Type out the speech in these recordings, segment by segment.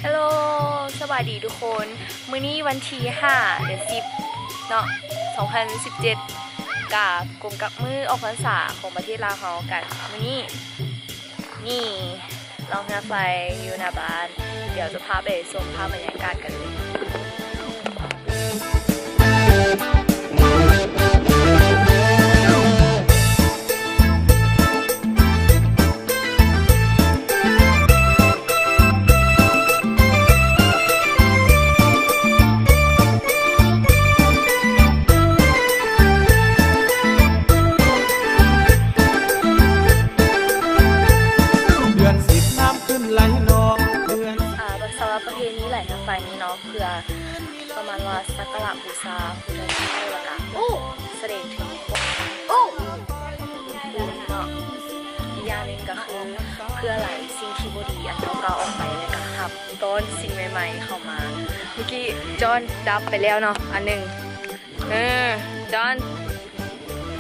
ຮາໂລ ສະບາຍດີທຸກຄົນ. ມື້ນີ້ວັນທີຫ້າ ເດືອນສິບເນາະ ສອງພັນສິບເຈັດ ກະກົງກັບມື້ອອກພັນສາຂອງປະເທດລາວເຮົາກັນ. ມື້ນີ້ ນີ້ລ່ອງເຮືອໄຟຢູ່ໜ້າບ້ານ. ດຽວຈະພາໄປຊົມພາບບັນຍາກາດກັນເລີຍ. ເດືອນສິບນ້ຳຂຶ້ນໄຫຼນອງ ເດືອນ ອ່າ ສຳລັບປະເພນີໄຫຼເຮືອໄຟນີ້ເນາະ ເພື່ອປະມານວ່າສັກກາລະບູຊາ ແລ້ວກະ ໂອ້ ສະແດງເຖິງ ໂອ້ ບຸນເນາະ. ອີກຢ່າງໜຶ່ງກະຄືເພື່ອໄລ່ສິ່ງທີ່ບໍ່ດີອັນເກົ່າໆອອກໄປ ແລ້ວກະຮັບຕ້ອນສິ່ງໃໝ່ໆເຂົ້າມາ. ເມື່ອກີ້ຈອນດັບໄປແລ້ວເນາະ ອັນໜຶ່ງ. ເອີ ຈອນ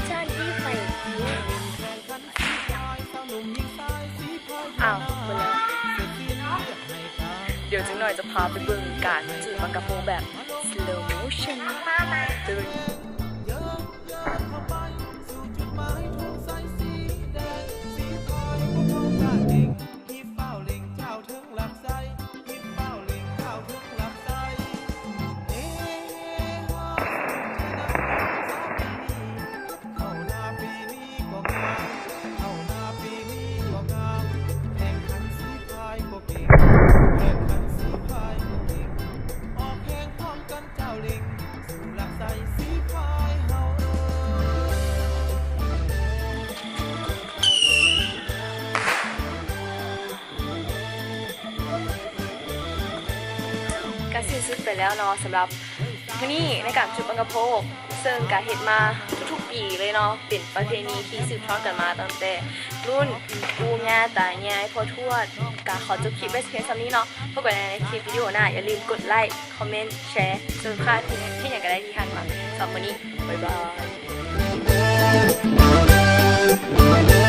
ຈອນດີໄຟ ອ້າວ ເບິດແລ້ວ. ດຽວຈັກໜ່ອຍຈະພາໄປເບິ່ງການຈູດປາກະໂປງແບບ slow motion ໄປເບິ່ງ. ກະສິ້ນສຸດໄປແລ້ວເນາະ ສຳລັບມື້ນີ້ໃນການຈູດປາກະໂປງ ເຊິ່ງກະເຮັດມາທຸກໆປີເລີຍເນາະ ເປັນປະເພນີທີ່ສືບທອດກັນມາຕັ້ງແຕ່ລຸ້ນປູ່ຍ່າຕາຍາຍພໍ່ທວດ. ກະຂໍຈົບຄລິບໄວ້ພຽງສ່ຳນີ້ເນາະ. ພົບກັນໃນຄລິບວິດີໂອໜ້າ. ຢ່າລືມກົດໄລ້ ຄອມເມັນ ແຊ Subscribe ເຮັດຫຍັງກະໄດ້ທີ່ທ່ານມັກ. ສຳລັບມື້ນີ້ ບາຍບາຍ.